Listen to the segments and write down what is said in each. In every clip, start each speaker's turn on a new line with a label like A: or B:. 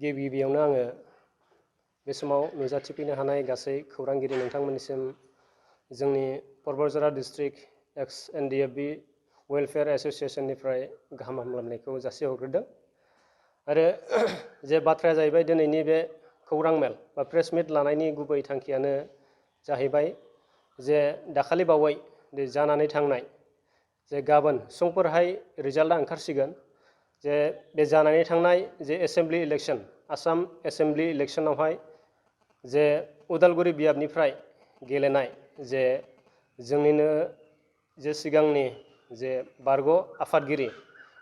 A: गिबियावनो आङो बे समाव नुजाथिफैनो हानाय गासै खौरांगिरि नोंथांमोननिसिम जोंनि बतझर डिस्ट्रिक्ट एक्स एनडिएफबि वेलफेयार एसोसिएशननिफ्राय गाहाम हामलायनायखौ जासिहरग्रोदों। आरो जे बाथ्राया जाहैबाय दिनैनि बे खौरां मेल बा प्रेस मिट लानायनि गुबै थांखियानो जाहैबाय जे दाखालि बावै जानानै थांनाय जे गाबोन समफोरहाय रिजाल्टआ ओंखारसिगोन जे बे जानानै थांनाय जे एसेम्बलि इलेक्शन आसाम एसेम्बलि इलेक्शनावहाय जे उदालगुरि बियाबनिफ्राय गेलेनाय जे जोंनिनो जे सिगांनि जे बारग' आफादगिरि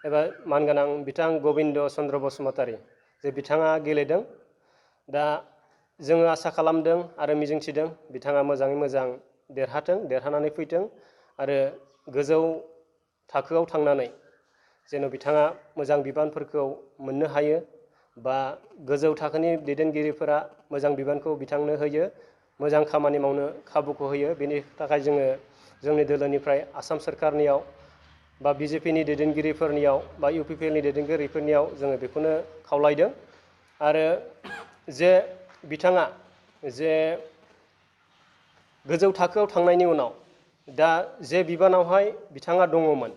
A: एबा मानगोनां बिथां गबिन्द चन्द्र बसुमतारी जे बिथाङा गेलेदों। दा जोङो आसा खालामदों आरो मिजिंथिदों बिथाङा मोजाङै मोजां देरहाथों, देरहानानै फैथों आरो गोजौ थाखोआव थांनानै जेन' बिथाङा मोजां बिबानफोरखौ मोननो हायो बा गोजौ थाखोनि दैदेनगिरिफोरा मोजां बिबानखौ बिथांनो होयो, मोजां खामानि मावनो खाबुखौ होयो। बेनि थाखाय जोङो जोंनि दोलोनिफ्राय आसाम सोरखारनियाव बा बिजेपिनि दैदेनगिरिफोरनियाव बा इउपिपिएलनि दैदेनगिरिफोरनियाव जोङो बेखौनो खावलायदों। आरो जे बिथाङा जे गोजौ थाखोआव थांनायनि उनाव दा जे बिबानावहाय बिथाङा दङमोन,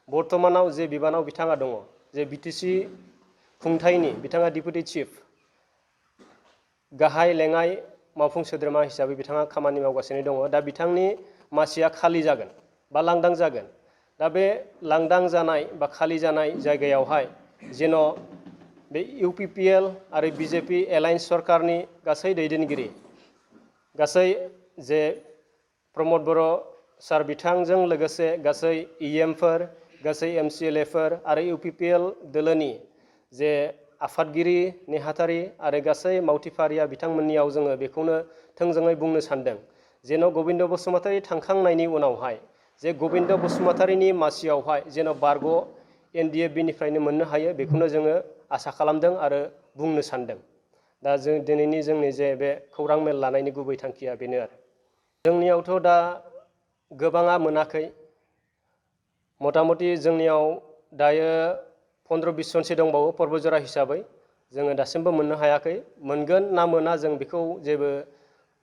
A: बर्तमानाव जे बिबानाव बिथाङा दङ, जे बिटिसि खुंथायनि बिथाङा डिपुटि चिफ गाहाय लेङाइ मावफुं सोद्रोमा हिसाबै बिथाङा खामानि मावगासिनो दङ। दा बिथांनि मासिया खालि जागोन बा लांदां जागोन। दा बे लांदां जानाय बा खालि जानाय जायगायावहाय जेन' बे इउपिपिएल आरो बिजेपि एलायन्स सरकारनि गासै दैदेनगिरि गासै जे प्रमद बर' सार बिथांजों लोगोसे गासै इएमफोर, गासै एमसिएलएफोर आरो इउपिपिएल दोलोनि जे आफादगिरि नेहाथारि आरो गासै मावथिफारिया बिथांमोननियाव जोङो बेखौनो थोंजोङै बुंनो सानदों जेन' गबिन्द बसुमतारी थांखांनायनि उनावहाय जे गबिन्द बसुमतारीनि मासियावहाय जेन' बारग' एनडिएफबिनिफ्रायनो मोननो हायो बेखौनो जोङो आसा खालामदों आरो बुंनो सानदों। दा जों दिनैनि जोंनि जे बे खौरां मेल लानायनि गुबै थांखिया बेनो आरो। जोंनियावथ' दा गोबाङा मोनाखै, मथा मथि जोंनियाव दायो 15-20 जनसो दंबावो बतझरा हिसाबै जोङो दासिमबो मोननो हायाखै। मोनगोन ना मोना जों बेखौ जेबो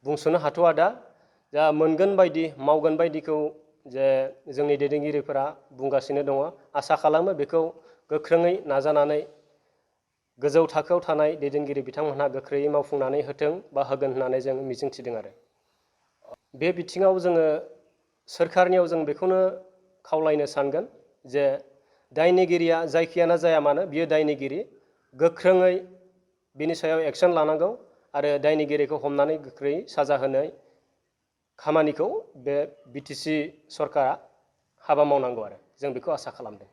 A: बुंस'नो हाथ'वा दा। जा मोनगोन बायदि मावगोन बायदिखौ जे जोंनि दैदेनगिरिफोरा बुंगासिनो दङ। आसा खालामो बेखौ गोख्रोङै नाजानानै गोजौ थाखोआव थानाय दैदेनगिरि बिथांमोनहा गोख्रैयै मावफुंनानै होथों बा होगोन होननानै जों मिजिंथिदों आरो। बे बिथिङाव जोङो सोरखारनियाव जों बेखौनो खावलायनो सानगोन जे दायनिगिरिया जायखियानो जाया मानो बियो दायनिगिरि, गोख्रोङै बिनि सायाव एक्सन लानांगौ आरो दायनिगिरिखौ हमनानै गोख्रै साजा होनाय खामानिखौ बे बिटिसि सरकारा हाबा मावनांगौ आरो जों बेखौ आसा खालामदों।